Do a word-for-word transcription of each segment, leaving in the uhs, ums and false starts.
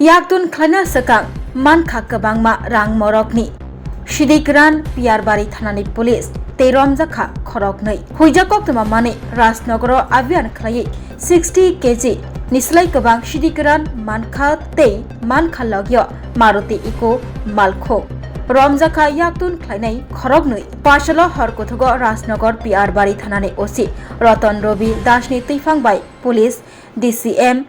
Yaktun khlaina swkang mankha kwbangma rang morokni. Sidikiran Piyarbari thanani police tei romjakha khoroknwi. Huijak koktwma manwi Rajnogoro abiyan khlaiwi sixty K G ni slai kwbang sidikiran mankha tei mankha logio Maruti Eeco malkhung. Romjakha yaktun khlainai khoroknwi. Pachalo hor kuthugo Rajnogor Piyarbari thanani O C Roton Robi Dasni twiphang bai police, D C M,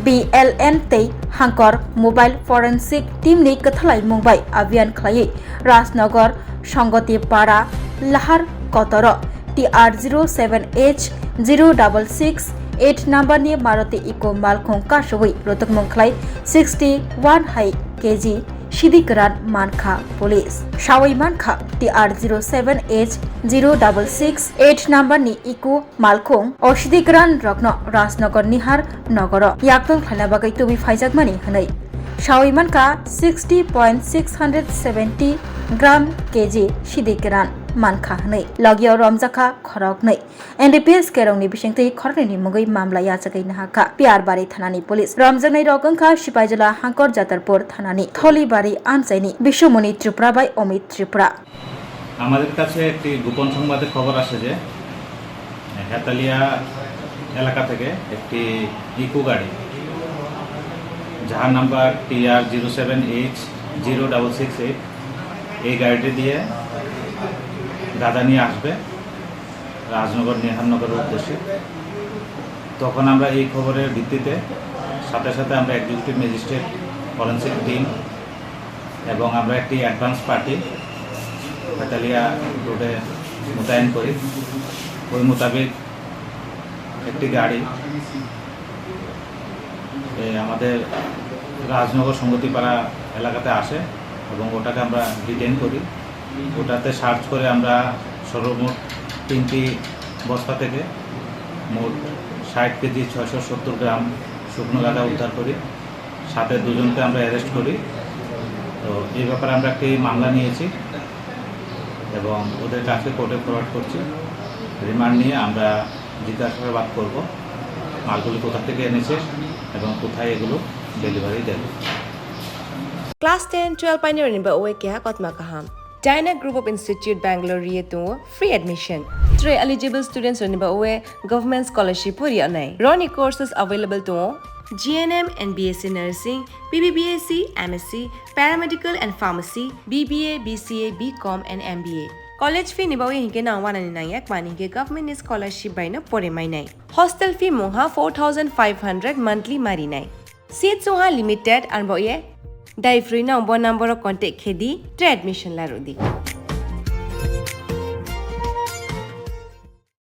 B L N tei Hangkor mobile forensic team ni kwthalai mung bai abiyan khlaiwi Rajnogor Songoti Para Lahar Kotoro T R zero seven H zero double six eight number ni Maruti Eeco malkhung kasugwi rwtwkmung khlai sixty one hai K G sidi kwran mankha police. Sawi mankha T R zero seven H zero double six eight number ni Eeco malkhung o sidi kwran rokno Rajnogor Nihar nogoro yaktun khlaina bagwi tubui phaijakmani hwnwi. Sawi mankha sixty point six hundred seventy gram K G sidi kwran mankha hwnwi. Logio romjakha khoroknwi. N D P S kerongni bisingtwi khoroknwini mungwi mamla yachagwi nahakha Piyarbari thanani police. Romjaknai rok wngkha Sipaijala Hangkor Jatarpur thanani Tholibari amchaini Biswamoni Tripura bai Omit Tripura. আমাদের কাছে একটি গোপন সংবাদে খবর আসে যে হেতালিয়া এলাকা থেকে একটি ইকো গাড়ি, যার number T R zero seven H zero double six eight, এই গাড়িটি দিয়ে গাঁজা নিয়ে আসবে রাজনগর নিহারনগরের উদ্দেশ্যে। তখন আমরা এই খবরের ভিত্তিতে সাথে সাথে আমরা এক্সিকিউটিভ ম্যাজিস্ট্রেট, ফরেন্সিক টিম এবং আমরা একটি অ্যাডভান্স পার্টি হেতালিয়া রোডে মোতায়েন করি। ওই মোতাবেক একটি গাড়ি এই আমাদের রাজনগর সঙ্গতিপাড়া এলাকাতে আসে এবং ওটাকে আমরা ডিটেইন করি। ওটাতে সার্চ করে আমরা সর্বমোট তিনটি বস্তা থেকে মোট ষাট কেজি ছয়শো সত্তর গ্রাম শুকনো গাঁজা উদ্ধার করি। সাথে দুজনকে আমরা অ্যারেস্ট করি। তো এই ব্যাপারে আমরা একটি মামলা নিয়েছি এবং ওদেরকে আজকে কোর্টে ফরওয়ার্ড করছি। রিমান্ড নিয়ে আমরা জিজ্ঞাসাবাদ করব মালগুলি কোথা থেকে এনেছে এবং কোথায় এগুলো ডেলিভারি দেবে। Class ten, twelve painirokni ba oe keha kotma kaham. Dyna Group of Institute Bangalore ri tongo free admission. Tre eligible students rokni ba oe government scholarship pori onai. Roni courses available tongo G N M and B S C Nursing, B B B S C, M S C, Paramedical and Pharmacy, B B A, B C A, B Com and M B A. College fee ni ba oe hinke nang wanani nangya kmani hinke government ni scholarship bai no pore mainai. Hostel fee mungha four thousand five hundred monthly marinai. Seat sungha limited, arbo ye dai free no bo number o contact khe di, tre admission la rw di.